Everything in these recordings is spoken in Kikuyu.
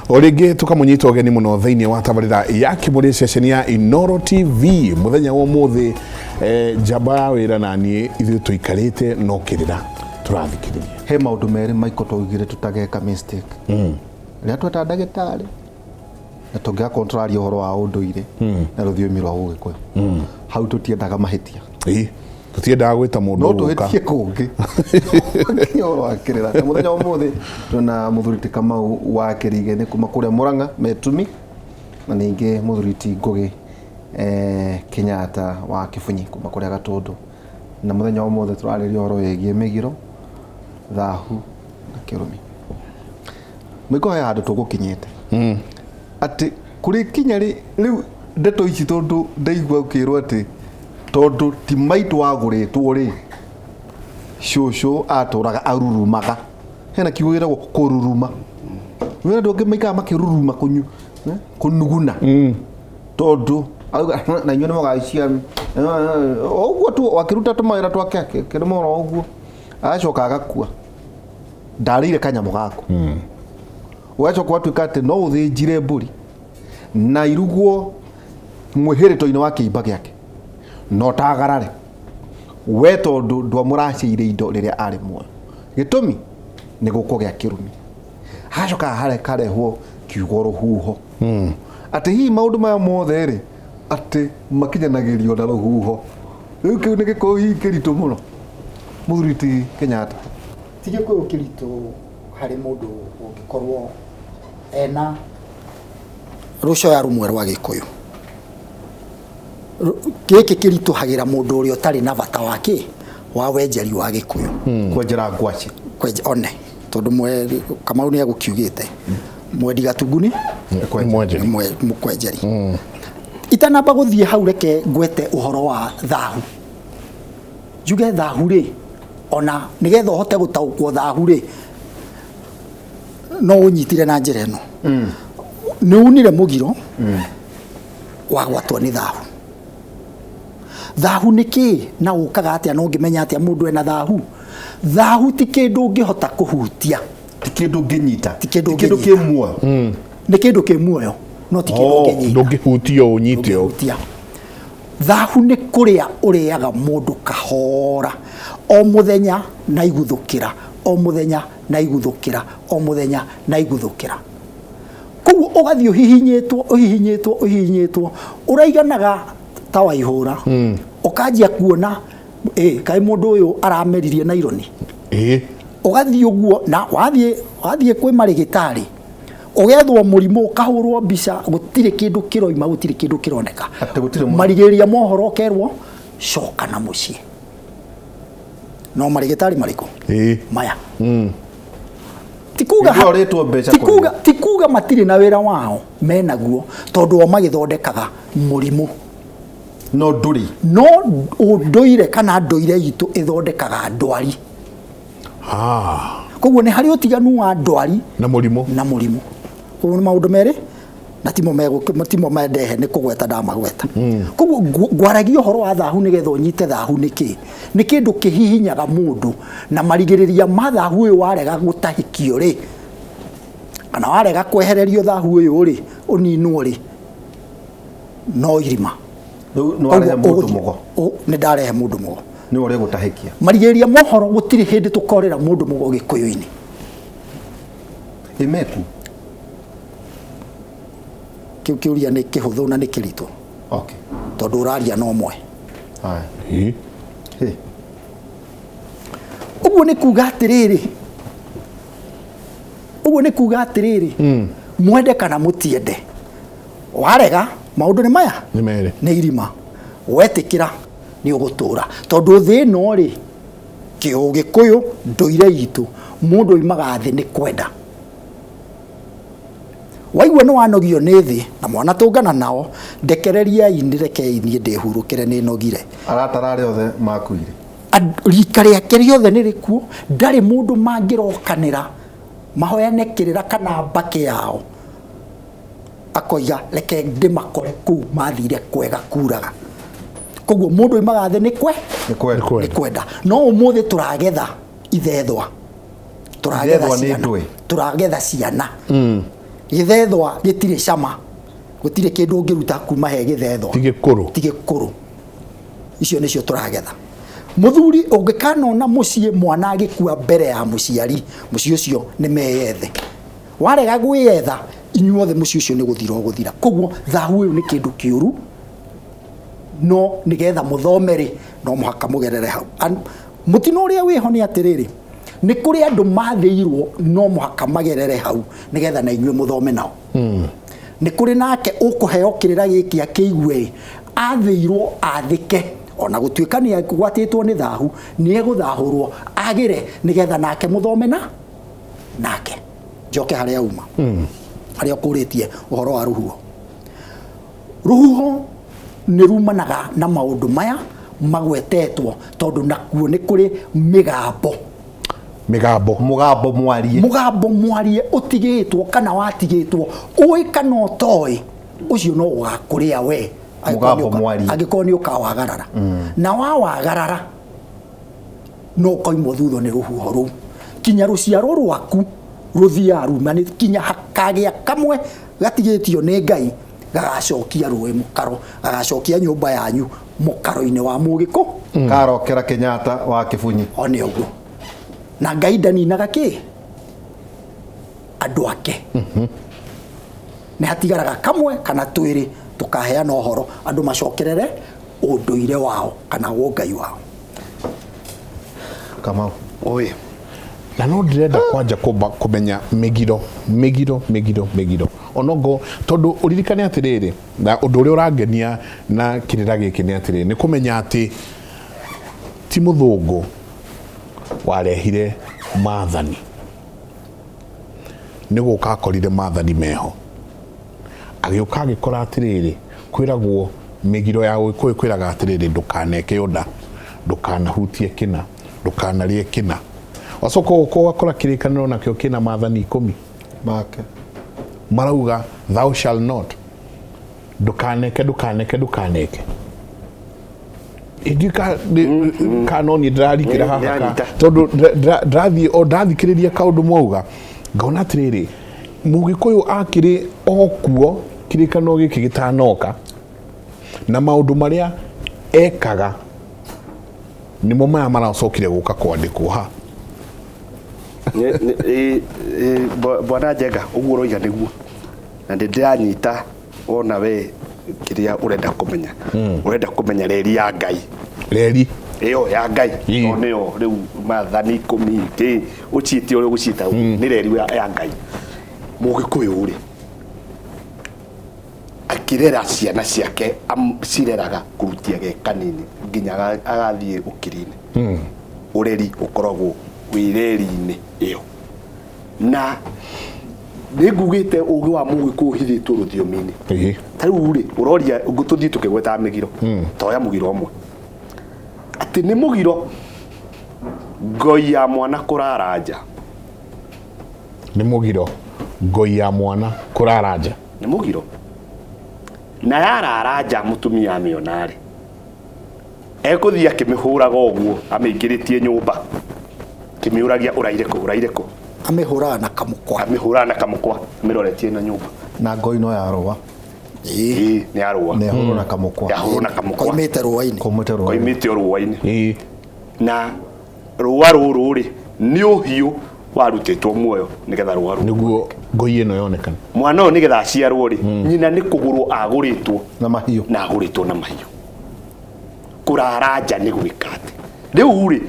O rĩngĩ tũkamũnyita ũgeni mũno thĩinĩ wa tabarĩra ya Kĩmũrĩ, ceceni ya Inoro TV. Mũthenya wa ũmũthĩ, njamba ya wĩra na niĩ ithuĩ tũikarĩte no kĩrĩra tũrathikĩrĩria. He maũndũ merĩ, Michael, twaugire tũtageka mistake rĩrĩa tweta ndagĩtarĩ na tũngĩgakorwo tũraria ũhoro wa ũndũire na rũthiomi rwa Ũgĩkũyũ. Hau tũtiendaga mahĩtia. Ĩ, tũtiendaga gwĩta mũndũ no gũka. Tũhĩtie kũngĩ kinya ũhoro wa kĩrĩra. Na mũthenya wa ũmũthĩ twĩna mũthuri ti Kamau wa Kĩrige nĩ kuma kũrĩa Mũrang'a Metumi, na ningĩ mũthuri ti Ngũgĩ Kenyatta wa Kĩbunyi kuma kũrĩa Gatũndũ. Na mũthenya wa ũmũthĩ tũrarĩria ũhoro wĩgiĩ mĩgiro, thahu na kĩrumi. Mũiko, he handũ tũgũkinyĩte atĩ kũrĩ kinya rĩ rĩu ndeto ici, tondũ ndaigua ũkĩrwo atĩ tondũ ti maitũ wagũrĩtwo rĩ, cũcũ atũraga arurumaga. Hena kiugo gĩtagwo kũruruma. Wĩna andũ angĩ maikaraga makĩruruma, kũnyu kũnuguna, tondũ auga na inyuĩ nĩ mũgacia ũguo tu, akĩruta tũmawĩra twake akĩrũma oro ũguo, agacoka agakua ndarĩire kanyamũ gaku. Ũgacoka ũgatuĩka atĩ no ũthĩnjire mbũri na irugwo mwĩhĩrĩto-inĩ wa kĩimba gĩake, no tagarare we, tondũ ndwamũracĩire indo rĩrĩa arĩ muoyo. Gĩtũmi nĩ gũkũgĩa kĩrumi. Hagacoka harkarehwo kiugo rũhuho, atĩ hihi maũndũ maya mothe rĩ, atĩ makinyanagĩrio na rũhuho. Rĩu kĩu nĩ gĩkũyũ hihi kĩritũ mũno, mũthuri ti Kenyatta? Ti gĩkũyũ kĩritũ harĩ mũndũ ũngĩkorwo ena rũcoya rũmwe rwa gĩkũyũ. Gĩkĩ kĩritũhagĩra mũndũ ũrĩa ũtarĩ na bata wa kĩ wa wenjeri wa gĩkũyũ. Kwenjera ngwacĩ. Kwenja one, tondũ mwe Kamau nĩ egũkiugĩte mwendi gatunguni. Nĩ mwenjeri. Nĩ mũkwenjeri. Itanamba gũthiĩ hau, reke ngwete ũhoro wa thahu. Njuge thahu rĩ, ona nĩgetha ũhote gũtaũkwo thahu rĩ, no ũnyitire na njĩra ĩno: nĩ unire mũgiro, wagwatwo nĩ thahu. Thahu nĩ kĩĩ na ũkaga atĩa na ũngĩmenya atĩa mũndũ ena thahu? Thahu ti kĩndũ ũngĩhota kũhutia. Ti kĩndũ ũngĩnyita. Ti kĩndũ kĩndũ ũngĩnyita. Kĩ muoyo. Nĩ kĩndũ kĩ muoyo, no ti kĩndũ ũngĩnyita. Ndũngĩhutia ũnyite ũũ. Ũngĩhutia. Thahu nĩ kũrĩa ũrĩaga mũndũ kahora o mũthenya na iguthũkĩra, o mũthenya na iguthũkĩra, o mũthenya na iguthũkĩra. Koguo ũgathiĩ ũhihinyĩtwo, ũhihinyĩtwo, ũhihinyĩtwo, ũraiganaga ta waihũra, ũkanjia kuona ĩ kaĩ mũndũ ũyũ arameririe naironi. Ũgathiĩ ũguo na wathiĩ kwĩ marĩgĩtarĩ, ũgethwo mũrimũ, ũkahũrwo mbica, gũtirĩ kĩndũ kĩroima, gũtirĩ kĩndũ kĩroneka. Atĩ gũtirĩ mũrimũ. Marigĩrĩria mohoro ũkerwo coka na mũciĩ. No marĩgĩtarĩ marĩkũ? Maya ti kuga Hĩndĩ ĩyo ũrĩtwo mbeca. Ti kuga matirĩ na wĩra wao, menaguo, tondũ o magĩthondekaga mũrimũ. No ndũrĩ. No ũndũire kana ndũire itũ ĩthondekaga ndwari. Koguo nĩ harĩ ũtiganu wa ndwari na mũrimũ. Na mũrimũ. Koguo nĩ maũndũ merĩ na timo timo mendehe nĩ kũgweta ndamagweta. Koguo ngwaragia ũhoro wa thahu nĩgetha ũnyite thahu nĩ kĩ. Nĩ kĩndũ kĩhihinyaga mũndũ, na marigĩrĩria ma thahu ũyũ, warega gũtahĩkio rĩ, kana warega kwehererio thahu ũyũ rĩ, ũninwo rĩ, no irima. Rĩu nĩ warehe Koguo mũndũ ũgũthiĩ- mũgo. Nĩ ndarehe mũndũ mũgo. Nĩ ũrĩa gũtahĩkia. Marigĩrĩria mohoro, gũtirĩ hĩndĩ tũkorĩra mũndũ mũgo gĩkũyũ-inĩ. Ĩmeku. Kĩu kĩũria nĩ kĩhũthũ na nĩ kĩritũ, tondũ ũraria na ũmwe. Haya. Hĩ. Ũguo nĩ kuga atĩrĩrĩ, ũguo nĩ kuga atĩrĩrĩ, mwende kana mũtiende, warega maũndũ nĩ maya. Nĩ merĩ. Nĩ irima. Wetĩkĩra nĩ ũgũtũra, tondũ thĩ ĩno rĩ, kĩũgĩkũyũ ndũire itũ, mũndũ oimaga thĩ nĩ kwenda. Waigua nĩ wanogio nĩ thĩ na mwana tũngana nao, ndekereriai, nĩ rekei niĩ ndĩhurũkĩre, nĩ nogire. Arata arĩa othe makuire. Rika rĩake rĩothe nĩ rĩkuo. Ndarĩ mũndũ mangĩrokanĩra mahoyane kĩrĩra kana mbakĩ yao, akoiga reke ndĩmakore kũu mathire kwega kuraga. Koguo mũndũ oimaga thĩ nĩ kwe Nĩ kwenda. Nĩ kwenda. No ũmũthĩ tũragetha ithethwa, tũragetha Ithethwa nĩ ciana. ndũĩ. Tũragetha ciana. Gĩthethwa gĩtirĩ cama, gũtirĩ kĩndũ ũngĩruta kuma he gĩthethwa. Ti gĩkũrũ. Ti gĩkũrũ. Icio nĩcio tũragetha. Mũthuri ũngĩkanona mũciĩ mwana agĩkua mbere ya mũciari, mũciĩ ũcio nĩ meyethe. Warega gwĩyetha, inyuothe mũciĩ ũcio nĩ gũthira ũgũthira. Koguo thahu ũyũ nĩ kĩndũ kĩũru, no nĩgetha mũthome rĩ, no mũhaka mũgerere hau. Mũtino ũrĩa wĩho nĩ atĩrĩrĩ, nĩ kũrĩ andũ mathĩirwo no mũhaka magerere hau nĩgetha na inyuĩ mũthome nao. Nĩ kũrĩ nake ũkũheo kĩrĩra gĩkĩ akĩigue, athĩirwo athĩke, ona gũtuĩka nĩ agwatĩtwo nĩ thahu, nĩ egũthahũrwo agĩre nĩgetha nake mũthome na nake. Njoke harĩa uma, harĩa ũkũrĩtie ũhoro wa rũhuho. Rũhuho nĩ rumanaga na maũndũ maya magwetetwo, tondũ nakuo nĩ kũrĩ mĩgambo. Mĩgambo. Mũgambo mwarie. Mũgambo mwarie ũtigĩtwo kana watigĩtwo, ũĩ kana ũtoĩ, ũcio no ũgakũrĩa we. Mũgambo mwarie. Angĩkorwo nĩ ũkawagarara. Na wawagarara, no ũkoimwo thutha nĩ rũhuho rũu. Kinya rũciaro rwaku rũthiaga ruma, kinya hakagĩa kamwe gatigĩtio nĩ Ngai, gagacokia rũĩ mũkaro, gagacokia nyũmba yanyu mũkaro-inĩ wa mũgĩkũ. Karokera Kenyatta wa Kĩbunyi. O nĩ ũguo. Na Ngai ndaninaga kĩ? Andũ ake. Nĩ hatigaraga kamwe kana twĩrĩ tũkaheana ũhoro andũ macokerere ũndũire wao kana ũngai wao. Kamau. Oi. Na no ndĩrenda kwanja kũmenya mĩgiro, mĩgiro, mĩgiro, mĩgiro. Onongo tondũ ũririkane atĩrĩrĩ, na ũndũ ũrĩa ũrangenia na kĩrĩra gĩkĩ nĩ atĩrĩrĩ, nĩ kũmenya atĩ ti mũthũngũ warehire maathani. Nĩ gũka akorire maathani meho. Agĩũka agĩkora atĩrĩrĩ, kwĩragwo mĩgiro ya Gĩkũyũ kwĩraga atĩrĩrĩ, ndũkaneke ũna, ndũkanahutie kĩna, ndũkanarĩe kĩna. Wacoka ũgoka ũgakora kĩrĩkanĩro nakĩo kĩna maathani 10. Make. Marauga thou shall not. Ndũkaneke, ndũkaneke, ndũkaneke. Ingĩka kana niĩ ndĩrarikĩra haha tondũ ndĩrathiĩ o ndathikĩrĩria kaũndũ mwauga ngona atĩrĩrĩ, Mũgĩkũyũ akĩrĩ o kuo kĩrĩkanĩro gĩkĩ gĩtanoka, na maũndũ marĩa ekaga nĩmo maya maracokire gũka kwandĩkwo ha. Bwana Njenga, ũguo ũroiga nĩguo, na nĩ ndĩranyita ona we kĩrĩa ũrenda kũmenya. Ũrenda kũmenya reri ya Ngai. Reri. Ĩyo ya Ngai. No nĩyo rĩu maathani 10 kĩ ũciĩte ũrĩa ũgũciĩta, nĩ reri ya Ngai. Mũgĩkũyũ rĩ, akĩrera ciana ciake, cireraga kũrutia ge kanini nginya agathiĩ ũkiri-inĩ. Ũreri ũkoragwo wĩ reri-inĩ ĩyo. Na nĩ ngugĩte ũgĩ wa Mũgĩkũyũ ũhithĩtwo rũthiomi-inĩ. Ta rĩu rĩ, ũroria tũthiĩ tũkĩgwetaga mĩgiro. Toya mũgiro ũmwe. Atĩ nĩ mũgiro ngoi ya mwana kũrara nja. Nĩ mũgiro ngoi ya mwana kũrara nja. Nĩ mũgiro. Na yarara nja mũtumia amĩona rĩ, ekũthiĩ akĩmĩhũraga ũguo, amĩingĩrĩtie nyũmba, akĩmĩũragia ũraire kũ, ũraire kũ. Amĩhũraga na kamũkwa. Amĩhũraga na kamũkwa, amĩroretie na nyũmba. Na ngoi no yarũa. Ĩĩ, nĩ yarũa. Nĩ yahũrwo na kamũkwa. Yahũrwo na kamũkwa. Koimĩte rũa-inĩ. Koimĩte rũa-inĩ. Koimĩte rũa-inĩ. Na rũa rũrũ rĩ, nĩ ũhiũ warutĩtwo muoyo nĩgetha rũa rũu. Nĩguo ngoi ĩno yonekane. Mwana ũyũ nĩgetha aciarwo rĩ, nyina nĩ kũgũrwo agũrĩtwo na mahiũ. Na agũrĩtwo na mahiũ. Kũrara nja nĩ gwĩka atĩ. Rĩu rĩ,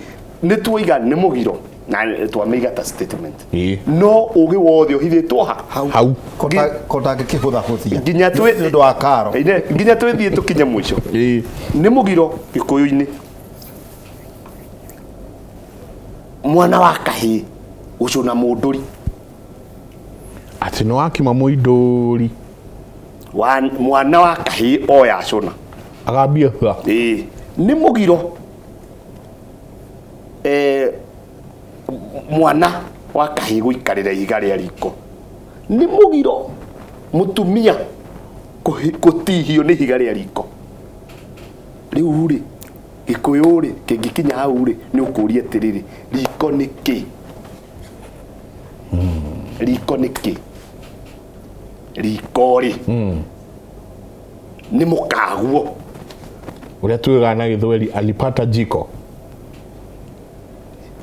nĩ tuoiga nĩ mũgiro na twamĩiga ta statement. No ũgĩ wothe ũhithĩtwo ha? Hau. Kota ngĩkĩhũthahũthia. Nginya twĩ Nĩ ũndũ wa karo. Nginya twĩthiĩ tũkinye mũico. Nĩ mũgiro Gĩkũyũ-inĩ. Mwana wa kahĩĩ gũcũna mũndũri. Atĩ nĩ wakima mũindũri. Mwana wa kahĩĩ oya acũna. Agambia hua. Nĩ mũgiro. Mwana wa kahĩĩ gũikarĩra ihiga rĩa riko. Nĩ mũgiro mũtumia gũtihio nĩ ihiga rĩa riko. Rĩu rĩ, Gĩkũyũ rĩ, kĩngĩkinya hau rĩ, nĩ ũkũria atĩrĩrĩ, riko nĩ kĩ? Riko nĩ kĩ? riko rĩ, nĩ mũkaguo. Ũrĩa tugaga na Gĩthweri, alipata jiko.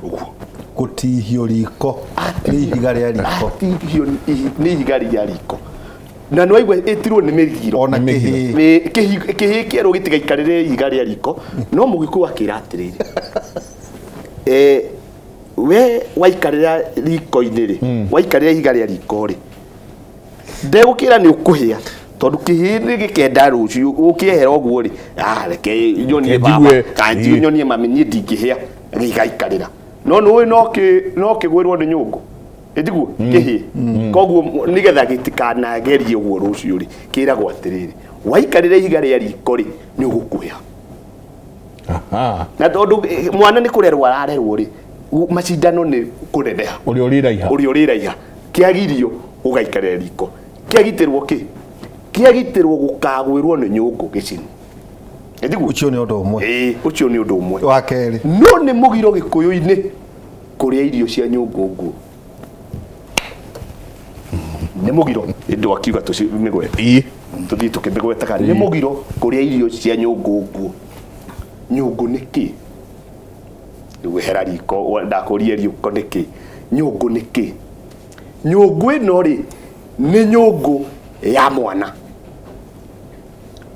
Ũguo. Gũtihio riko nĩ ihiga rĩa riko. Atihio nĩ ihiga rĩa riko, na nĩ waigua ĩtirwo nĩ mĩgiro. Ona Nĩ mĩgiro. kĩhĩĩ. Kĩhĩĩ kĩerũ gĩtigaikarĩre ihiga rĩa riko. No Mũgĩkũyũ akĩra atĩrĩrĩ, we waikarĩra riko-inĩ rĩ, waikarĩra ihiga rĩa riko rĩ, ndegũkĩra nĩ ũkũhĩa, tondũ kĩhĩĩ nĩ gĩkenda rũciũ ũkĩehera ũguo rĩ, ah, reke nyonie Reke baba njigue. kana nyonie mami, niĩ ndingĩhĩa. Gĩgaikarĩra, no nĩũĩ no kĩgwĩrwo nĩ nyũngũ, ĩtiguo kĩhĩĩ. Koguo nĩgetha gĩtikanagerie ũguo rũciũ rĩ, kĩragwo atĩrĩrĩ, waikarĩra ihiga rĩa riko rĩ, nĩ ũgũkũhĩa. Aha. Na tondũ mwana nĩ kũrerwo ararerwo rĩ, macindano nĩ kũneneha. Ũrĩa ũrĩraiha. Ũrĩa ũrĩraiha. Kĩagirio ũgaikarĩra riko, kĩagitĩrwo kĩ kĩagitĩrwo gũkagwĩrwo nĩ nyũngũ gĩcini, ĩtiguo? Ũcio nĩ ũndũ ũmwe. Ĩĩ, ũcio nĩ ũndũ ũmwe. Wa kerĩ. No nĩ mũgiro Gĩkũyũ-inĩ kũrĩa irio cia nyũngũ nguo, nĩ mũgiro. Ĩndũ akiuga tũcimĩgwete. Tũthiĩ tũkĩmĩgwetaga. Nĩ mũgiro kũrĩa irio cia nyũngũ nguo. Nyũngũ nĩ kĩ? Rĩu ehera riko, ndakũrie riko nĩ kĩ, nyũngũ nĩ kĩ? Nyũngũ ĩno rĩ, nĩ nyũngũ ya mwana.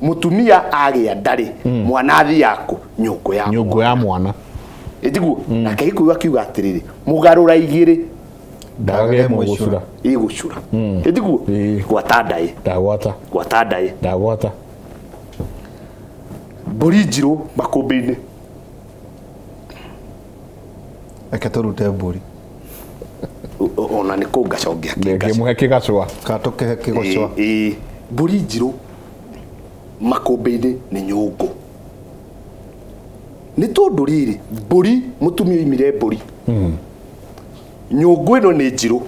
Mũtumia agĩa ndarĩ, mwana athiaga kũ? Nyũngũ ya Nyũngũ ya mwana. Ĩtiguo? Nake Gĩkũyũ akiuga atĩrĩrĩ, mũgarũra igĩrĩ ndagage mũgũcura. Ĩgũcura, ĩtiguo? Ĩĩ. Gwata ndaĩ. Ndagwata. Gwata ndaĩ. Ndagwata. Mbũri njirũ makũmbĩ-inĩ. Reke tũrute mbũri. Ona nĩ kũngacongia. Ngĩmũhe kĩgacũa. Kana tũkĩhe kĩgocwa. Ĩĩ, mbũri njirũ makũmbĩ-inĩ nĩ nyũngũ, nĩ tondũ rĩrĩ, mbũri, mũtumia oimire mbũri, nyũngũ ĩno nĩ njirũ,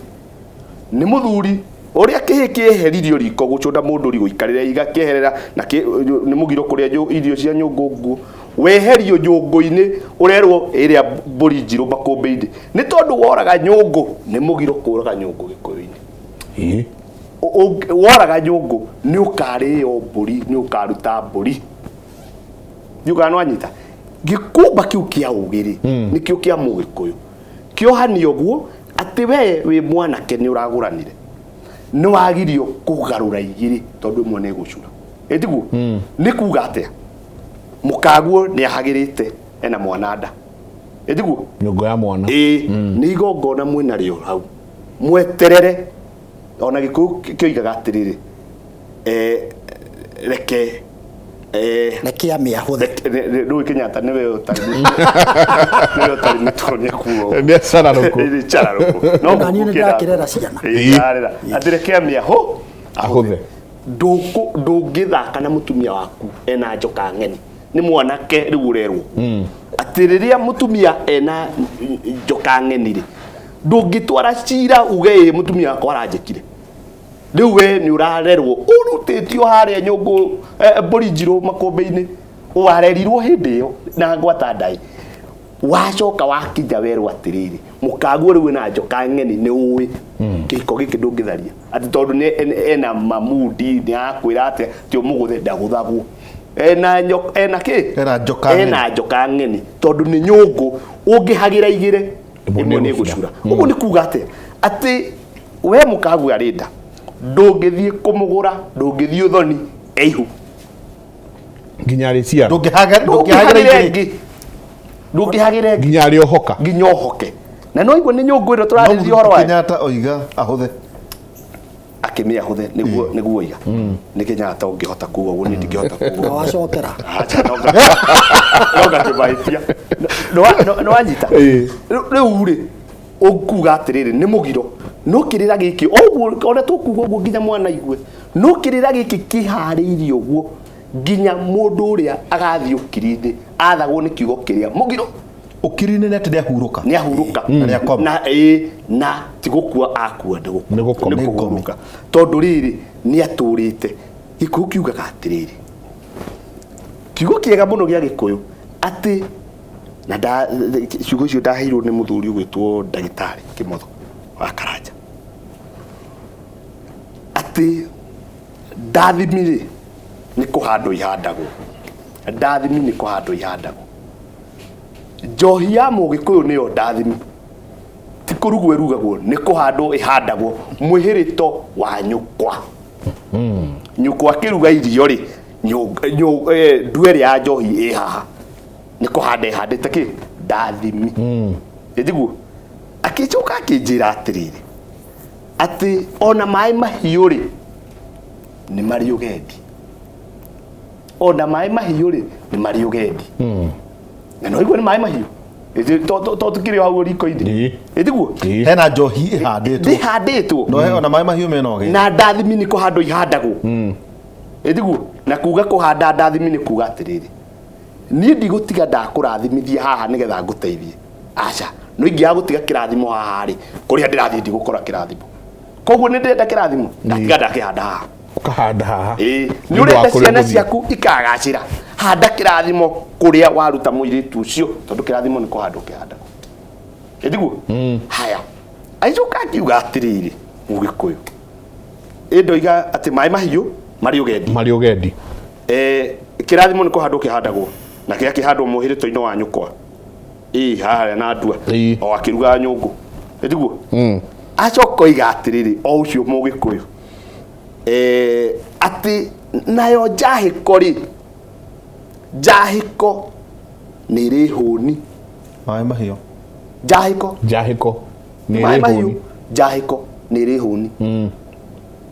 nĩ mũthuri ũrĩa kĩhĩ kĩeheririo riko gũcũnda mũndũ ri gũikarĩra iga kĩeherera na nĩ mũgiro kũrĩa irio cia nyũngũ nguo. Weherio nyũngũ-inĩ, ũrerwo ĩrĩa mbũri njirũ makũmbĩ-inĩ nĩ tondũ woraga nyũngũ. Nĩ mũgiro kũraga nyũngũ Gĩkũyũ-inĩ. Woraga nyũngũ nĩ ũkarĩo mbũri, nĩ ũkaruta mbũri ndiũkaga. Nĩwanyita gĩkumba kĩu kĩa ũgĩ rĩ, nĩkĩo kĩa Mũgĩkũyũ kĩohanio ũguo, atĩ we wĩ mwanake nĩ ũragũranire, nĩ wagirio kũgarũra igĩrĩ tondũ ĩmwe nĩ ĩgũcura, ĩtiguo? Nĩ kuga atĩa? Mũkaguo nĩ ahagĩrĩte ena mwana nda, ĩtiguo? Nyũngũ ya mwana. Ĩĩ, nĩ igongona mwĩnarĩo hau, mweterere. Ona Gĩkũyũ kĩoigaga atĩrĩrĩ, reke Reke amĩahũthe. Rĩu Kenyatta nĩwe ũtarĩ mĩtugo nĩ kuo. Nĩ cararũkũ. Nĩ cararũkũ. No Na niĩ nĩ ndakĩrera ciana. Ĩĩ, ndarera atĩ reke amĩahũ Ahũthe. Ndũngĩthaka na mũtumia waku ena njoka ng'eni. Nĩ mwanake rĩu ũrerwo atĩ rĩrĩa mũtumia ena njoka ng'eni rĩ, ndũngĩtwara cira uge ĩ mũtumia wakwa aranjĩkire. Rĩu we nĩ ũrarerwo ũrutĩtio harĩa nyũngũ, mbũri njirũ makũmbĩ-inĩ, warerirwo hĩndĩ ĩyo na ngwata ndaĩ, wacoka wakinya werwo atĩrĩrĩ, mũkaguo rĩu ena njoka ng'eni, nĩ ũĩ kĩhiko gĩkĩ ndũngĩtharia atĩ tondũ ena mamudi, nĩ akwĩra atĩa ti ũmũgũthe, ndagũthagwo ena ena kĩ? Ena njoka ng'eni. Ena njoka ng'eni, tondũ nĩ nyũngũ ũngĩhagĩra igĩrĩ, ĩmwe ĩmwe nĩ nĩ ĩgũcura. ĩgũcura. Ũguo nĩ kuga atĩa? Atĩ we mũkaguo arĩ nda, ndũngĩthiĩ kũmũgũra, ndũngĩthiĩ ũthoni eihu. Nginya arĩ ciara. Ndũngĩhagĩra Ndũngĩhagĩra igĩrĩ. ĩngĩ, ndũngĩhagĩra ĩngĩ. Nginya arĩ ohoka. Nginya ohoke. Na no igua nĩ nyũngũ ĩno No tũrarĩria ũhoro wayo. Kenyatta oiga ahũthe. Akĩmĩa hũthe nĩguo oiga nĩ Kenyatta ũngĩhota kuga ũguo, niĩ ndingĩhota kuga Na ũguo. wacokera. Acha, no ngakĩmahĩtia. Nĩ wanyita? Ĩĩ. Rĩu rĩ, ũkuga atĩrĩrĩ, nĩ mũgiro, no kĩrĩra gĩkĩ ũguo ona tũkuga ũguo nginya mwana aigue, no kĩrĩra gĩkĩ kĩharĩirio ũguo nginya mũndũ ũrĩa agathiĩ ũkiri-inĩ athagwo nĩ kiugo kĩrĩa mũgiro. Ũkiri-inĩ nĩ atĩ nĩ ahurũka. Nĩ ahurũka. Na nĩ akoma. Na ĩĩ, na ti gũkua akua, nĩ Nĩ gũkoma. nĩ kũhurũka, tondũ rĩrĩ nĩ atũrĩte. Gĩkũyũ kiugaga atĩrĩrĩ, kiugo kĩega mũno gĩa Gĩkũyũ, atĩ na nda ciugo icio ndaheirwo nĩ mũthuri ũgwĩtwo ndagĩtarĩ Kĩmotho wa Karanja, atĩ Ndathimi rĩ, nĩ kũhandwo ihandagwo. Ndathimi nĩ kũhandwo ihandagwo. Njohi ya Mũgĩkũyũ nĩyo ndathimi. Ti kũrugwo ĩrugagwo, nĩ kũhandwo ĩhandagwo mwĩhĩrĩto wa nyũkwa. Nyũkwa akĩruga irio rĩ, nduere ya njohi ĩ haha. Nĩ kũhanda ĩhandĩte kĩ? Ndathimi. Ĩtiguo? Akĩcoka akĩnjĩra atĩrĩrĩ, atĩ ona maĩ mahiũ rĩ, nĩ marĩ ũgendi. Ona maĩ mahiũ rĩ, nĩ marĩ ũgendi. Na no igue nĩ maĩ mahiũ. To tukĩrĩ o hau riko-inĩ. Ĩĩ. Ĩtiguo? Ĩĩ. Hena njohi ĩhandĩtwo. Ndĩhandĩtwo. No he ona maĩ mahiũ mena ũgendi. Na ndathimi nĩ kũhandwo ihandagwo. Ĩtiguo? Na kuga kũhanda ndathimi nĩ kuga atĩrĩrĩ, niĩ ndigũtiga ndakũrathimithia haha nĩgetha ngũteithie. Aca, no ingĩaga gũtiga kĩrathimo haha rĩ, kũrĩa ndĩrathiĩ ndigũkora kĩrathimo. Koguo nĩ ndĩrenda kĩrathimo, ndatiga ndakĩhanda haha. Ũkahanda haha. Ĩĩ, Nĩ nĩ ũndũ wa ũrenda kũrĩa ciana ũgũthiĩ. ciaku ikagacĩra, handa kĩrathimo kũrĩa waruta mũirĩtu ũcio, tondũ kĩrathimo nĩ kũhandwo kĩhandagwo. Ĩtiguo? Haya, agĩcoka akiuga atĩrĩrĩ, Mũgĩkũyũ, ĩ ndoiga atĩ maĩ mahiũ marĩ ũgendi. Marĩ ũgendi. Kĩrathimo nĩ kũhandwo kĩhandagwo, na gĩakĩhandwo mũhĩrĩto-inĩ wa nyũkwa. Ĩĩ, haha na ndua. Ĩĩ. O akĩrugaga nyũngũ. Ĩtiguo? Acoka oiga atĩrĩrĩ, o ũcio Mũgĩkũyũ, atĩ nayo njahĩko rĩ, njahĩko nĩ ĩrĩ hũni. Maĩ mahiũ. Njahĩko. Njahĩko nĩ Maĩ ĩrĩ mahiũ. hũni. Njahĩko nĩ ĩrĩ hũni.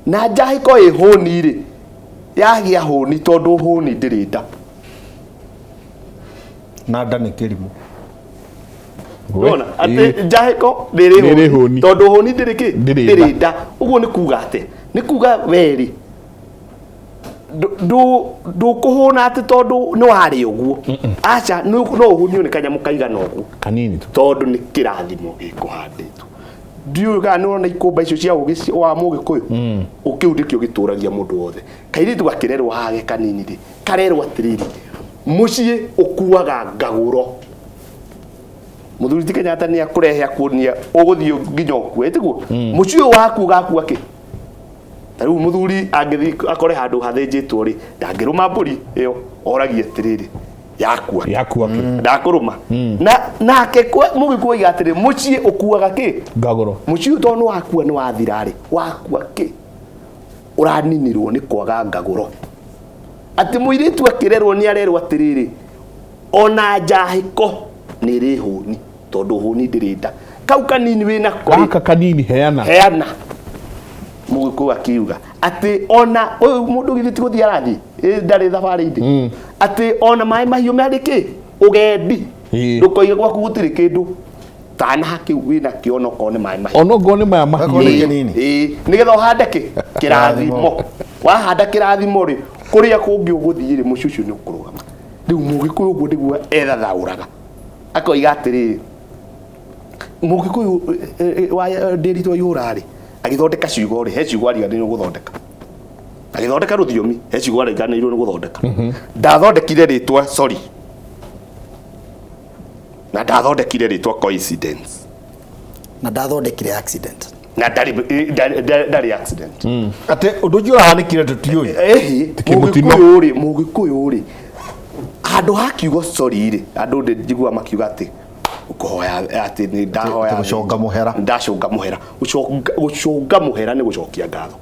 Na njahĩko ĩ hũni rĩ, yagĩa hũni tondũ hũni ndĩrĩ nda. Na nda nĩ kĩrimũ. Nĩwona? Atĩ Ĩĩ. njahĩko nĩ ĩrĩ Nĩ ĩrĩ hũni. hũni. Tondũ hũni ndĩrĩ kĩ? Ndĩrĩ nda. Ndĩrĩ nda. Ũguo nĩ kuga atĩ, nĩ kuga werĩ, ndũkũhũna atĩ tondũ nĩ warĩa ũguo. Aca, no ũhũnio nĩ kanyamũ kaigana ũguo. Kanini tu. Tondũ nĩ kĩrathimo gĩkũhandĩtwo. Ndiũĩ kana nĩ ũrona ikũmba icio cia ũgĩ wa Mũgĩkũyũ. Kĩu nĩkĩo gĩtũragia mũndũ wothe. Kairĩtu gakĩrerwo haha ge kanini rĩ, karerwo atĩrĩrĩ, mũciĩ ũkuaga ngagũro. Mũthuri ti Kenyatta nĩ akũrehe akuonia ũgũthiĩ nginya ũkue, ĩtiguo? Mũciĩ ũyũ waku ũgakua kĩ? Ta rĩu mũthuri angĩthiĩ akore handũ hathĩnjĩtwo rĩ, ndangĩrũma mbũri ĩyo, oragie atĩrĩrĩ, yakua kĩ? Yakua kĩ? Ndakũrũma. Na nake Mũgĩkũyũ oiga atĩrĩ, mũciĩ ũkuaga kĩ? Ngagũro. Mũciĩ ũyũ tondũ nĩ wakua nĩ wathira rĩ, wakua kĩ? Ũraninirwo nĩ kwaga ngagũro. Atĩ mũirĩtu akĩrerwo nĩ arerwo atĩrĩrĩ, ona njahĩko nĩ ĩrĩ hũni, tondũ hũni ndĩrĩ nda. Kau kanini wĩna ko rĩ, Gaka kanini heana. Heana. Mũgĩkũyũ akiuga atĩ ona ũyũ mũndũ githĩ ti gũthiĩ arathiĩ, ĩ ndarĩ thabarĩ-inĩ. Atĩ ona maĩ mahiũ marĩ kĩ? Ũgendi. Ndũkoige gwaku gũtirĩ kĩndũ. Tana kĩu wĩna kĩo onokorwo nĩ maĩ mahiũ. Onokorwo nĩ maya mahiũ. Onokorwo nĩ kĩnini. Ĩĩ, nĩgetha ũhande kĩ? Kĩrathimo. Wahanda kĩrathimo rĩ, kũrĩa kũngĩ ũgũthiĩ rĩ, mũciĩ ũcio nĩ ũkũrũgama. Rĩu Mũgĩkũyũ ũguo nĩguo ethathaũraga. Akoiga atĩrĩrĩ, Mũgĩkũyũ wa Ndĩritũ Waihũra rĩ, agĩthondeka ciugo rĩ, he ciugo ariganĩirwo gũthondeka. Agĩthondeka rũthiomi, he ciugo ariganĩirwo nĩ gũthondeka. Ndathondekire rĩtwa sorry. Na ndathondekire rĩtwa coincidence. Na ndathondekire accident. Na ndarĩ accident. Atĩ ũndũ ũcio ũrahanĩkire tũtiũĩ. Ĩhĩ, Kĩmũtino. Mũgĩkũyũ rĩ, Mũgĩkũyũ rĩ, handũ ha kiugo sorry rĩ, andũ njiguaga makiuga atĩ kũhoya atĩ nĩ ndahoya Atĩ gũcũnga mũhera. Ndacũnga mũhera. Gũcũnga mũhera nĩ gũcokia ngatho.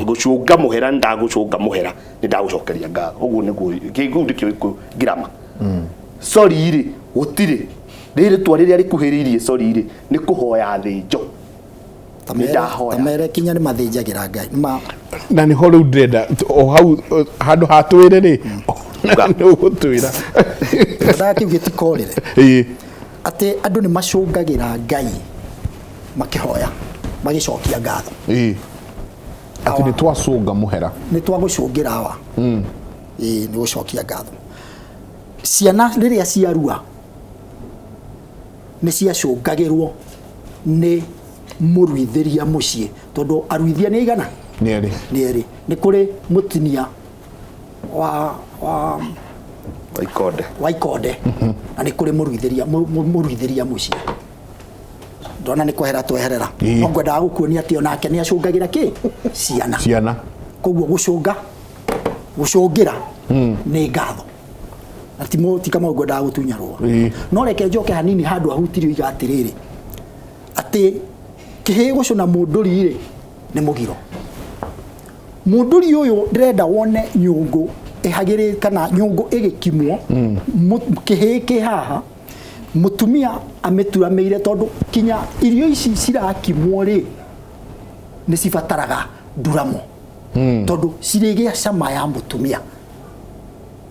Gũcũnga mũhera nĩ ndagũcũnga mũhera, nĩ ndagũcokeria ngatho. Ũguo nĩguo, kĩu nĩkĩo gĩkũyũ grammar. Sorry rĩ, gũtirĩ. Rĩrĩtwa rĩrĩa rĩkuhĩrĩirie sorry rĩ, nĩ kũhoya thĩnjo. Nĩ ndahoya. Tamere kinya nĩ mathĩnjagĩra Ngai. Na nĩho rĩu ndĩrenda, o hau, handũ ha twĩre rĩ, nĩ ũgũtwĩra. Ndendaga kĩu gĩtikorĩre. Ĩĩ. Atĩ andũ nĩ macũngagĩra Ngai makĩhoya, magĩcokia ngatho. Ĩĩ. Atĩ nĩ twacũnga mũhera. Nĩ twagũcũngĩra awa. Ĩĩ, nĩ gũcokia ngatho. Ciana rĩrĩa ciarua nĩ ciacũngagĩrwo nĩ mũruithĩria mũciĩ, tondũ aruithia nĩ aigana? Nĩ erĩ. Nĩ erĩ. Nĩ kũrĩ mũtinia wa Wa ikonde. Wa ikonde. Na nĩ kũrĩ mũruithĩria mũciĩ. Ndona nĩ kwehera tweherera. Ĩĩ. No ngwendaga gũkuonia atĩ onake nĩ acũngagĩra kĩ ciana. Ciana. Koguo gũcũnga gũcũngĩra nĩ ngatho na ti Kamau ngwendaga gũtunya rũa. Ĩĩ. No reke njoke hanini handũ ahutirio iga atĩrĩrĩ, atĩ kĩhĩĩ gũcũna mũndũri rĩ nĩ mũgiro. Mũndũri ũyũ ndĩrenda wone nyũngũ ĩhagĩrĩ kana nyũngũ ĩgĩkimwo, kĩhĩĩ kĩ haha, mũtumia amĩturamĩire, tondũ kinya irio ici cirakimwo rĩ nĩ cibataraga nduramo, tondũ cirĩgĩa cama ya mũtumia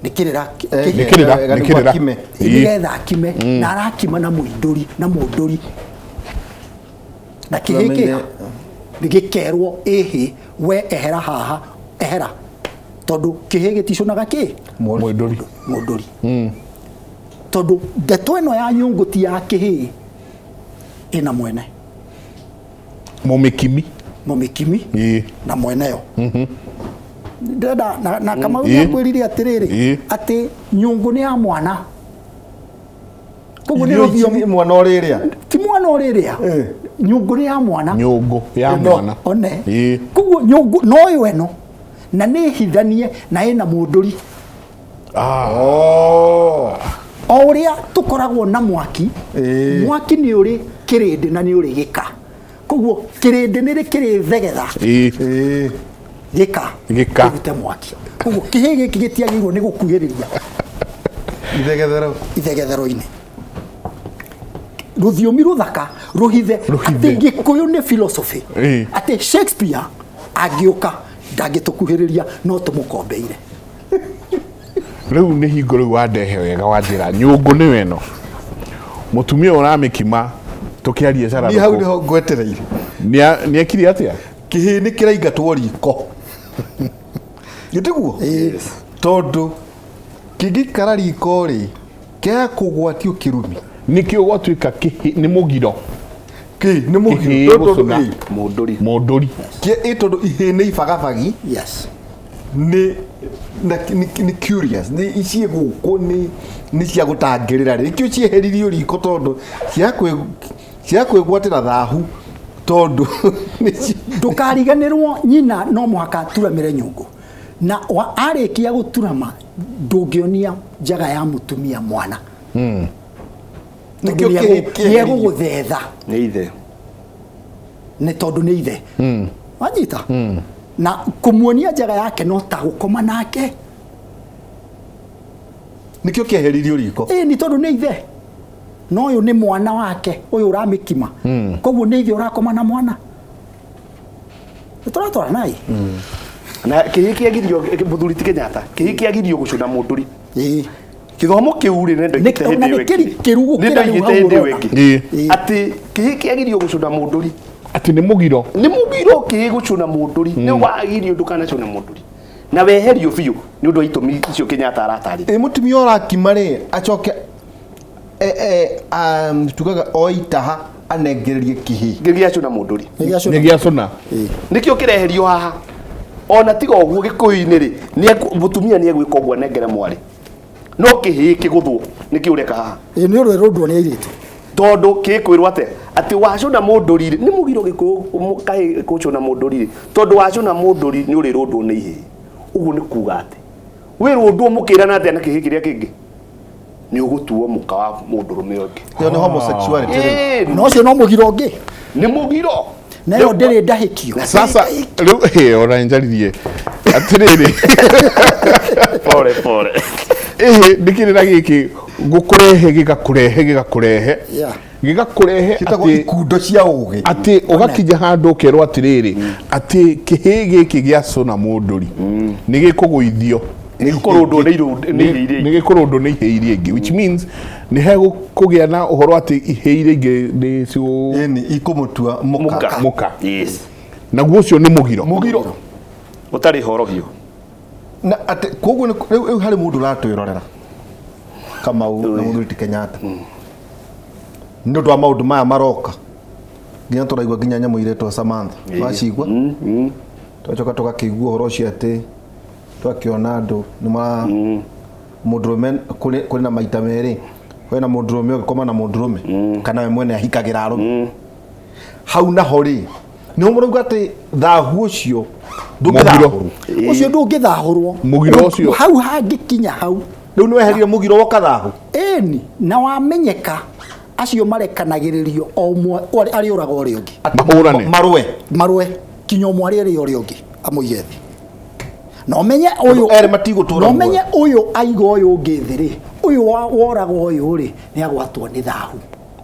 nĩ kĩrĩra. Nĩ kĩrĩra, Wega nĩ nĩguo kĩrĩra. akime. Ĩĩ. Nĩgetha akime, na arakima na mũindũri na mũndũri na kĩhĩ kĩha gĩkerwo ĩhĩ we ehera haha, ehera, tondũ kĩhĩ gĩticunaga kĩ Mũndũri. Mũndũri, tondũ ndeto ĩno ya nyũngũ ti ya kĩhĩ, ĩna mwene. Mũmĩkimi. Mũmĩkimi. Ĩĩ. Na mweneyo ndĩrenda na Kamau Ĩĩ. nĩakwĩrire atĩrĩrĩ, Ĩĩ. atĩ nyũngũ nĩ ya mwana, koguo nĩ Irio ici rũthiomi. nĩ mwana ũrĩrĩa. Ti mwana ũrĩrĩa, nyũngũ nĩ ya mwana. Nyũngũ ya Ĩno, mwana. One. Ĩĩ. Koguo nyũngũ no ĩyo ĩno na nĩ hithanie na ĩna mũndũri. O ũrĩa tũkoragwo na mwaki. Ĩĩ. Mwaki nĩ ũrĩ kĩrĩndĩ na nĩ ũrĩ gĩka, koguo kĩrĩndĩ nĩ kĩrĩthegetha. Ĩĩ. Ĩĩ. Gĩka. Gĩka. Kĩrute mwaki, koguo kĩhĩ gĩkĩ gĩtiagĩrĩirwo nĩ gũkuhĩrĩria Ithegethero. Ithegethero-inĩ, rũthiomi rũthaka rũhithe. Rũhithe. Atĩ Gĩkũyũ nĩ philosophy. Ĩĩ. Atĩ Shakespeare angĩũka ndangĩtũkuhĩrĩria, no tũmũkombeire. Rĩu nĩ hingo rĩu wandehe wega wanjĩra nyũngũ nĩyo ĩno mũtumia ũramĩkima tũkĩaria. Niĩ hau Cararũkũ. nĩho ngwetereire. Nĩekire atĩa? Kĩhĩ nĩ kĩraingatwo riko, gĩtiguo tondũ kĩngĩikara riko rĩ kĩa kũgwatio kĩrumi. Nĩkĩo gwatuĩka nĩ mũgiro. Kĩ nĩ Kĩhĩ mũgiro tondũ gũcũna. ĩ, Mũndũri. Mũndũri. Ĩ tondũ ihĩ nĩ ibagabagi. Nĩ na nĩ curious, nĩ iciĩ gũkũ nĩ cia gũtangĩrĩra rĩ, nĩkĩo cieheririo riko tondũ cia kwĩgwatĩra thahu tondũ Ndũkariganĩrwo nyina no mũhaka aturamĩre nyũngũ, na arĩkia gũturama ndũngĩonia njaga ya mũtumia mwana, tondũ Nĩkĩo kĩhĩ kĩeheririo. Nĩegũgũthetha. Nĩ ithe. Nĩ tondũ nĩ ithe wanyita, na kũmuonia njaga yake no ta gũkoma nake. Nĩkĩo kĩeheririo riko. Ĩ nĩ tondũ nĩ ithe, no ũyũ nĩ mwana wake ũyũ ũramĩkima, koguo nĩ ithe ũrakoma na mwana. Nĩ tũratwara nai. Na kĩhĩ kĩagirio, mũthuri ti Kenyatta, kĩhĩ kĩagirio gũcũna mũndũri. Ĩĩ. Gĩthomo kĩu rĩ nĩ Na nĩ kĩrikĩru gũkĩra rĩu hau hĩndĩ ĩyo ũrona. ĩngĩ. Ĩĩ. Atĩ kĩhĩ kĩagirio gũcũna mũndũri. Atĩ nĩ mũgiro. Nĩ mũgiro kĩhĩ gũcũna mũndũri, nĩ wagirio ndũkanacũne mũndũri na weherio biũ nĩ ũndũ wa itũmi icio Kenyatta aratarĩria. Ĩ mũtumia ũrakima rĩ acoke tugaga oitaha anengererie kĩhĩ. Gĩgĩacũna mũndũri. Nĩ gĩacũna. Nĩkĩo kĩreherio haha. Ona tiga ũguo gĩkũyũ-inĩ rĩ mũtumia nĩ egwĩka ũguo anengere mwarĩ, no kĩhĩ kĩgũthwo nĩkĩo ũreka haha. Ĩ nĩ ũrwerũndwo nĩ airĩtu. Tondũ kĩkwĩrwo atĩa atĩ wacũna mũndũri rĩ nĩ mũgiro gĩkũyũ kahĩ gũcũna mũndũri rĩ, tondũ wacũna mũndũri nĩ ũrĩrũndwo nĩ ihĩĩ. Ũguo nĩ kuga atĩ wĩrũndwo mũkĩrana atĩa na kĩhĩ kĩrĩa kĩngĩ nĩ ũgũtuo mũka wa mũndũrũme ũngĩ. Ĩyo nĩ homosexuality rĩu. Ĩĩ, Na ũcio no mũgiro ũngĩ. Nĩ mũgiro. Na ĩyo ndĩrĩ ndahĩkio. Sasa rĩu ĩ ona njaririe atĩrĩrĩ. Pole pole. Ĩhĩ nĩ kĩrĩra gĩkĩ gũkũrehe gĩgakũrehe gĩgakũrehe gĩgakũrehe. Ciĩtagwo Atĩ ikundo cia ũgĩ. Atĩ ũgakinya handũ ũkerwo atĩrĩrĩ, atĩ kĩhĩ gĩkĩ gĩacũna mũndũri nĩ gĩkũgũithio. Nĩ gĩkũrũndwo nĩ ihĩĩ iria Nĩ gĩkũrũndwo nĩ ihĩĩ iria ingĩ, which means nĩ hegũkũgĩa na ũhoro atĩ ihĩĩ iria ingĩ nĩ ciũ Ĩni ikũmũtua mũka. Mũka. Mũka. Yes. Naguo ũcio nĩ mũgiro. Mũgiro ũtarĩ horohio. Na atĩ koguo rĩu harĩ mũndũ ũratwĩrorera, Kamau na mũthuri ti Kenyatta, nĩ ũndũ wa maũndũ maya maroka, nginya tũraigua nginya nyamũ iretwo Samantha wacigua, twacoka tũgakĩigua ũhoro ũcio atĩ twakĩona andũ nĩ mara mũndũrũme kũrĩ na maita merĩ, kwĩna mũndũrũme ũngĩkoma na mũndũrũme kana we mwene ahikagĩra arũme. Hau naho rĩ, nĩho mũrauga atĩ thahu ũcio Mũgiro. ndũngĩthahũrwo. Ũcio ndũngĩthahũrwo. Mũgiro ũcio. Hau hangĩkinya hau. Rĩu nĩ weherire mũgiro woka thahu. Ĩni, na wamenyeka acio marekanagĩrĩrio o ũmwe arĩũraga ũrĩa ũngĩ. Mahũrane. Marũe. Marũe kinya ũmwe arĩrĩa ũrĩa ũngĩ amũige thĩ. Na ũmenye ũyũ Erĩ matigũtũra na ũmenye ũyũ aiga ũyũ ũngĩ thĩ rĩ, ũyũ woraga ũyũ rĩ, nĩ agwatwo nĩ thahu.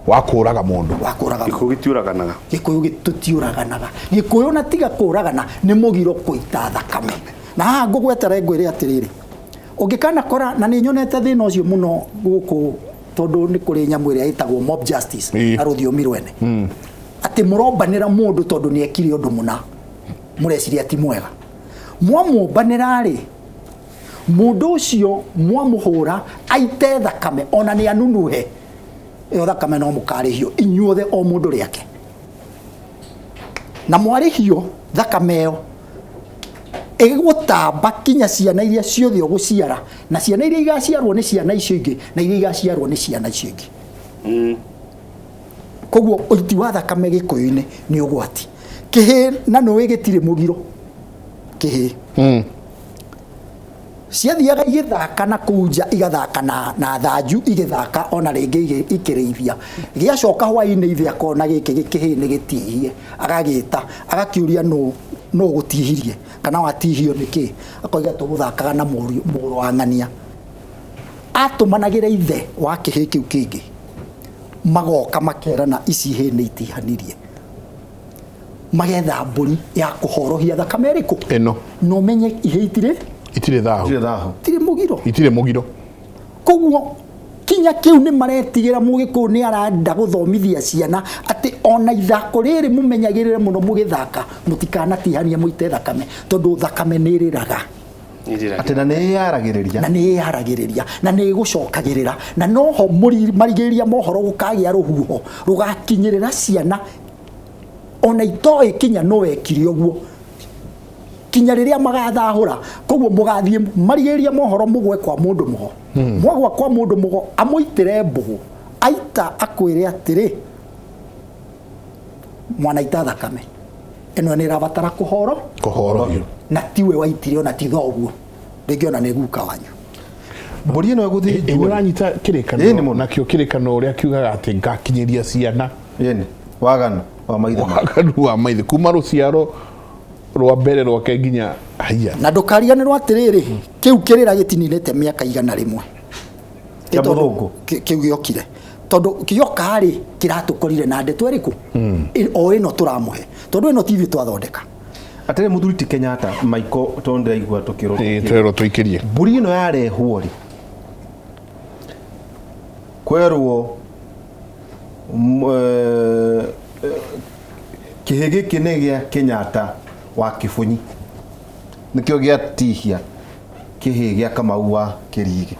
Wa kũraga mũndũ. Wa kũraga mũndũ. Gĩkũyũ gĩtiũraganaga. Gĩkũyũ tũtiũraganaga. Gĩkũyũ na tiga kũragana nĩ mũgiro kũita thakame. Na haha ngũgwetera ngwĩre atĩrĩrĩ, ũngĩkana kora, na nĩ nyonete thĩna ũcio mũno gũkũ tondũ nĩ kũrĩ nyamũ ĩrĩa ĩtagwo mob justice na rũthiomi rwene. Atĩ mũrombanĩra mũndũ tondũ nĩ ekire ũndũ mũna, mũreciria ti mwega. Mwamũmbanĩra rĩ, mũndũ ũcio mwamũhũra aite thakame ona nĩ anunuhe, ĩyo thakame no mũkarĩhio inyuothe o mũndũ rĩake. Na mwarĩhio thakame ĩyo ĩgũtamba kinya ciana iria ciothe ũgũciara, na ciana iria igaciarwo nĩ ciana icio ingĩ, na iria igaciarwo nĩ ciana icio ingĩ. Koguo ũiti wa thakame Gĩkũyũ-inĩ nĩ ũgwati. Kĩhĩ na nũĩ gĩtirĩ mũgiro. Kĩhĩ. Ciathiaga igĩthaka na kũu nja, igathaka na thanju, igĩthaka ona rĩngĩ ikĩrĩithia. Gĩacoka hwaĩ-inĩ ithe akona gĩkĩ gĩkĩhĩ nĩ gĩtihie, agagĩta, agakĩũria nũ ũgũtihirie kana watihio nĩkĩ? Akoiga tũgũthakaga na mũrũ wa ng'ania. Atũmanagĩra ithe wa kĩhĩ kĩu kĩngĩ, magoka makerana ici ihĩ nĩ itihanirie. Magetha mbũri ya kũhorohia thakame ĩrĩkũ? Ĩno. Na ũmenye ihĩ itirĩ? Itirĩ thahu. Itirĩ thahu. Itirĩ mũgiro. Itirĩ mũgiro. Koguo kinya kĩu nĩ maretigĩra Mũgĩkũyũ nĩ arenda gũthomithia ciana atĩ ona ithako rĩrĩ mũmenyagĩrĩre mũno mũgĩthaka, mũtikanatihanie mũite thakame, tondũ thakame nĩ ĩrĩraga. Atĩ na nĩ ĩyaragĩrĩria. Na nĩ ĩyaragĩrĩria, na nĩ ĩgũcokagĩrĩra, na noho marigĩrĩria mohoro gũkagĩa rũhuho rũgakinyĩrĩra ciana ona itoĩ kinya no wekire ũguo, kinya rĩrĩa magathahũra. Koguo mũgathiĩ marigĩrĩria mohoro mũgwe kwa mũndũ mũgo. Mwagwa kwa mũndũ mũgo amũitĩre mbũgũ, aita akwĩre atĩrĩ, mwanaita thakame ĩno nĩ ĩrabatara kũhoro. Kũhorohio. Na tiwe waitire ona ti thoguo, rĩngĩ ona nĩ guka wanyu. Mbũri ĩno ĩgũthĩnjwo. Ĩ, nĩũranyita kĩrĩkanĩro nakĩo kĩrĩkanĩro ũrĩa kiugaga atĩ ngakinyĩria ciana. Ĩni, waganu wa maithe. Waganu wa maithe kuma rũciaro rwa mbere rwake nginya haiya. Na ndũkariganĩrwo atĩrĩrĩ, kĩu kĩrĩra gĩtininĩte mĩaka 100. Kĩa mũthũngũ. Kĩu gĩokire. Tondũ gĩoka rĩ, kĩratũkorire na ndeto ĩrĩkũ? O ĩno tũramũhe. Tondũ ĩno ti ithuĩ twathondeka. Atĩrĩ mũthuri ti Kenyatta, Michael, tondũ ndĩraigua tũkĩrwo. Ĩĩ, twerwo tũikĩrie. Mbũri ĩno yarehwo rĩ, kwerwo kĩhĩ gĩkĩ nĩ gĩa Kenyatta wa Kĩbũnyi, nĩkĩo gĩatihia kĩhĩ gĩa Kamau wa Kĩrigĩ,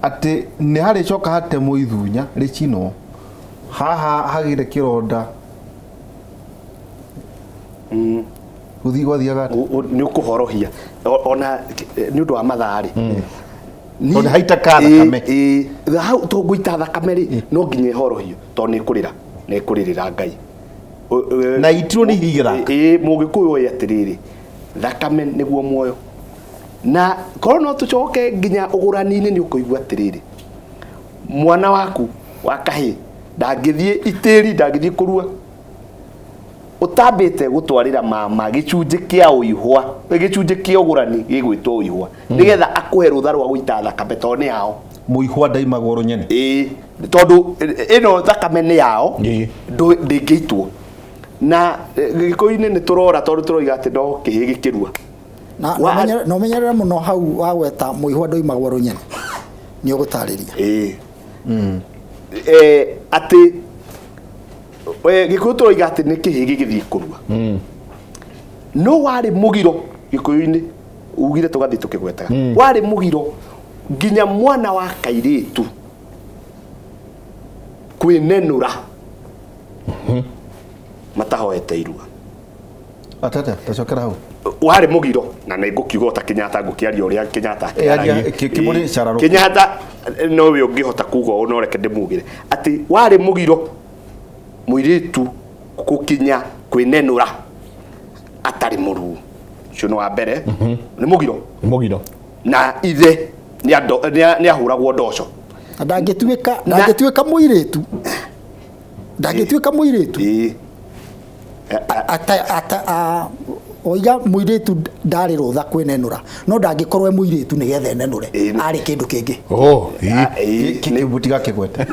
atĩ nĩ harĩcoka hatemwo ithunya rĩcinwo haha hagĩre kĩronda. Gũthiĩ gwathiaga atĩa? Nĩ ũkũhorohia ona nĩ ũndũ wa mathaa rĩ. Tondũ haitaka thakame. Hau to ngũita thakame rĩ, no nginya ĩhorohio tondũ nĩ ĩkũrĩra, nĩ ĩkũrĩrĩra Ngai. Na itirwo nĩ ihiga ithaka. Mũgĩkũyũ oĩ atĩrĩrĩ, thakame nĩguo muoyo. Na korwo no tũcoke nginya ũgũrani-inĩ nĩ ũkũigua atĩrĩrĩ, mwana waku wa kahĩĩ ndangĩthiĩ itĩri, ndangĩthiĩ kũrua ũtambĩte gũtwarĩra mama gĩcunjĩ kĩa ũihwa, gĩcunjĩ kĩa ũgũrani gĩgwĩtwo ũihwa, nĩgetha akũhe rũtha rwa gũita thakame tondũ nĩ yao. Mũihwa ndaimagwo rũnyene. Ĩĩ, tondũ ĩno thakame nĩ yao, ndĩngĩitwo. Na Gĩkũyũ-inĩ nĩ tũrora tondũ tũroiga atĩ no kĩhĩ gĩkĩrua. Na na ũmenyerere mũno hau wagweta mũihwa ndũimagwo rũnyene. Nĩ ũgũtarĩria. Ĩĩ. Atĩ Gĩkũyũ tũroiga atĩ nĩ kĩhĩ gĩgĩthiĩ kũrua. No warĩ mũgiro Gĩkũyũ-inĩ, ugire tũgathiĩ tũkĩgwetaga. Warĩ mũgiro nginya mwana wa kairĩtu kwĩnenũra matahoete irua. Atata, tacokera hau. Warĩ mũgiro na nĩ ngũkiuga ota Kenyatta, ngũkĩaria ũrĩa Kenyatta akĩaragia. Kĩmũrĩ cararũkũ. Kenyatta nowe ũngĩhota kuga ũũ, no reke ndĩmugĩre atĩ warĩ mũgiro Mũirĩtu gũkinya kwĩnenũra atarĩ mũruu, ũcio nĩ wa mbere, nĩ mũgiro. Mũgiro. Na ithe nĩ ahũragwo ndoco. Na ndangĩtuĩka mũirĩtu, ndangĩtuĩka mũirĩtu. Oiga mũirĩtu ndarĩ rũtha kwĩnenũra, no ndangĩkorwo e mũirĩtu nĩgetha enenũre, arĩ kĩndũ kĩngĩ. Kĩu tigakĩgwete.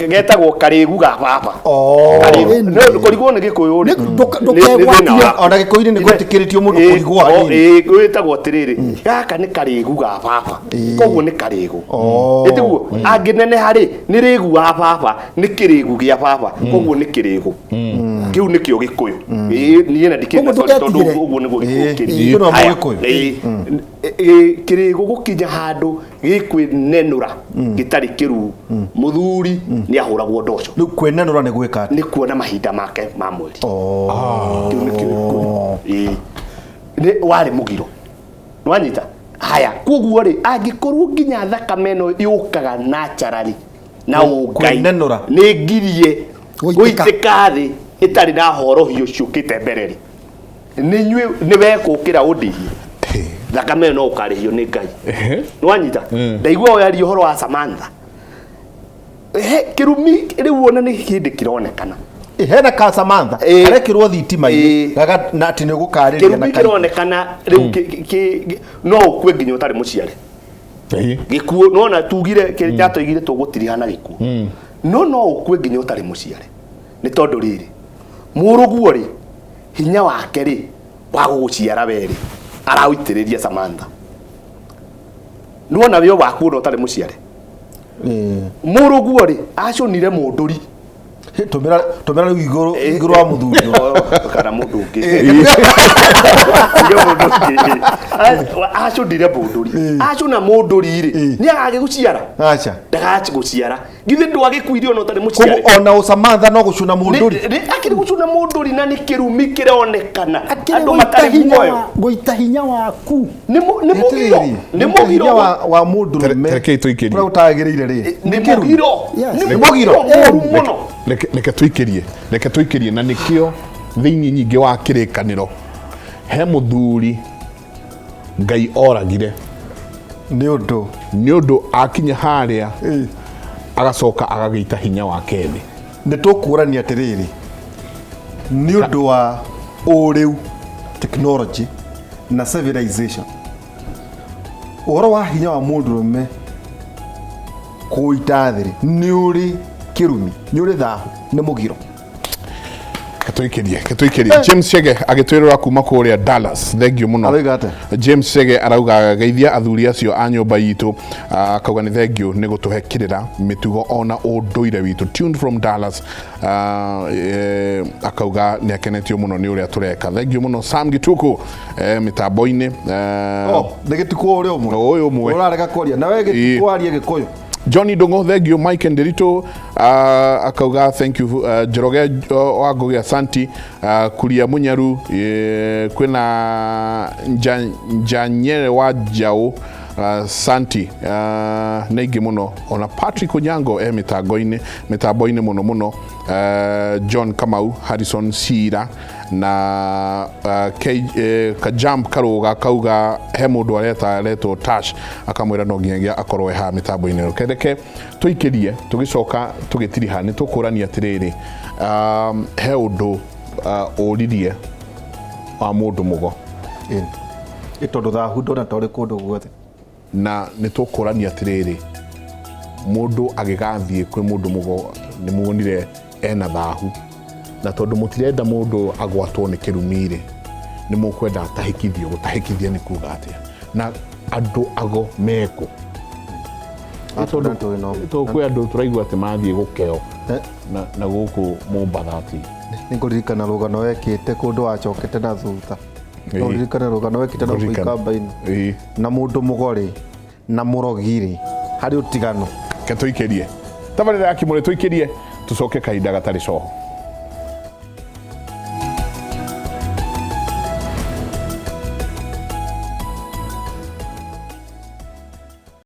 Getagwo karĩgu ga baba. Kũrigwo nĩ gĩkũyũ rĩ, ona gĩkũyũ-inĩ nĩ gwĩtĩkĩrĩtio mũndũ kũrigwo hanini. Gwĩtagwo atĩrĩrĩ, gaka nĩ karĩgu ga baba, koguo nĩ karĩgu. Ĩtiguo angĩneneha rĩ, nĩ rĩgu wa baba, nĩ kĩrĩgu gĩa baba, koguo nĩ kĩrĩgu. Kĩu nĩkĩo gĩkũyũ. Niĩ na ndikĩrĩ na sorry tondũ ũguo nĩguo gĩkũyũ kĩrĩ. Kĩrĩgũ gũkinya handũ gĩkwĩnenũra gĩtarĩ kĩruu, mũthuri nĩ ahũragwo ndoco. Rĩu kwĩnenũra nĩ gwĩka atĩa? Nĩ kuona mahinda make ma mweri. Kĩu nĩkĩo gĩkũyũ. Nĩ warĩ mũgiro. Nĩwanyita? Haya, koguo rĩ, angĩkorwo nginya thakame ĩno yũkaga naturally na ũngai nĩ ngirie gũitĩka thĩ ĩtarĩ na horohio ciũkĩte mbere rĩ, nĩ inyuĩ nĩ wekũkĩra ũndĩhie thakame ĩyo no ũkarĩhio nĩ Ngai. Nĩwanyita? Ndaigua ũyaria ũhoro wa Samantha. Kĩrumi rĩu ona nĩ hĩndĩ kĩronekana. Hena ka Samantha arekĩrwo thitima-inĩ na atĩ nĩ ũgũkarĩria na kĩrumi kĩronekana rĩu no ũkue nginya ũtarĩ mũciare. Gĩkuũ nona tugire kĩrĩa kyatũigire tũgũtiriha na gĩkuũ. No no ũkue nginya ũtarĩ mũciare. Nĩ tondũ rĩrĩ, mũrũguo rĩ, hinya wake rĩ wa gũgũciara we rĩ, araũitĩrĩria Samantha. Nĩwona wĩo waku ona ũtarĩ mũciare. Mũrũguo rĩ, acũnire mũndũri. Tũmĩra rĩu igũrũ wa mũthuri kana mũndũ ũngĩ. Acũnire mũndũri. Acũna mũndũri rĩ, nĩ agagĩgũciara? Aca. Ndagagĩgũciara. Githĩ ndwagĩkuire ona ũtarĩ mũciare? Koguo ona Samantha no gũcũna mũndũri. Akĩrĩ gũcũna mũndũri na nĩ kĩrumi kĩronekana. Andũ matarĩ muoyo. Gũita hinya waku. Nĩ mũgiro. Nĩ mũgiro wa mũndũrũme. Rekei tũikĩrie. Ũrĩa ũtagĩrĩire rĩ. Nĩ mũgiro. Nĩ mũgiro. Mũru mũno. Reke tũikĩrie. Reke tũikĩrie na nĩkĩo thĩinĩ nyingĩ wa kĩrĩkanĩro he mũthuri Ngai oragire nĩ ũndũ nĩ ũndũ akinya harĩa agacoka agagĩita hinya wake thĩ. Nĩ tũkũrania atĩrĩrĩ, nĩ ũndũ wa ũrĩu technology na civilization, ũhoro wa hinya wa mũndũrũme kũita thĩ nĩ ũrĩ kĩrumi, nĩ ũrĩ thahu, nĩ mũgiro. Ketũikĩrie. James Chege agĩtwĩrora kuma kũrĩa Dallas. Thank you mũno. Arauga atĩa? James Chege arauga geithia athuri acio a nyũmba itũ, akauga nĩ thank you nĩ gũtũhe kĩrĩra mĩtugo ona ũndũire witũ. Tuned from Dallas, akauga nĩ akenetio mũno nĩ ũrĩa tũreka. Thank you mũno Sam Gituku mĩtambo-inĩ. Nĩ Gĩtukũ ũrĩa ũmwe. Ũyũ ũmwe. Ũrarega kwaria. Na we Gĩtukũ arie Gĩkũyũ. Johnny Ndung'u, thank you. Mike Ndiritu akauga thank you. Njoroge wa Ngugi, asanti. Kuria Munyaru, kwĩna Njanyere wa Njaũ, santi. Nĩ aingĩ mũno. Ona Patrick Onyango e mĩtambo-inĩ mũno mũno. John Kamau, Harrison Sira na Kajamp Karuga akauga he mũndũ aretwo Tash, akamwĩra no nginyagia akorwo e haha mĩtambo-inĩ. Reke tũikĩrie tũgĩcoka tũgĩtiriha nĩ tũkũrania atĩrĩrĩ, he ũndũ ũririe wa mũndũ mũgo. Ĩ tondũ thahu ndona ta ũrĩ kũndũ guothe. Na nĩ tũkũrania atĩrĩrĩ, mũndũ agĩgathiĩ kwĩ mũndũ mũgo nĩ muonire ena thahu, na tondũ mũtirenda mũndũ agwatwo nĩ kĩrumi rĩ, nĩ mũkwenda atahĩkithio. Gũtahĩkithia nĩ kuga atĩa? Na andũ ago mekũ? Tondũ kwĩ andũ tũraigua atĩ mathiĩ gũkeo na gũkũ Mombatha atĩ. Nĩ ngũririkana rũgano wekĩte kũndũ wacokete na thutha. Nĩ rũgano wekĩte na gũkũ Ikamba-inĩ. Na mũndũ mũgo rĩ, na mũrogi rĩ, harĩ ũtigano. Ke tũikĩrie. Tabarĩra ya Kĩmũrĩ tũikĩrie, tũcoke kahinda gatarĩ coho.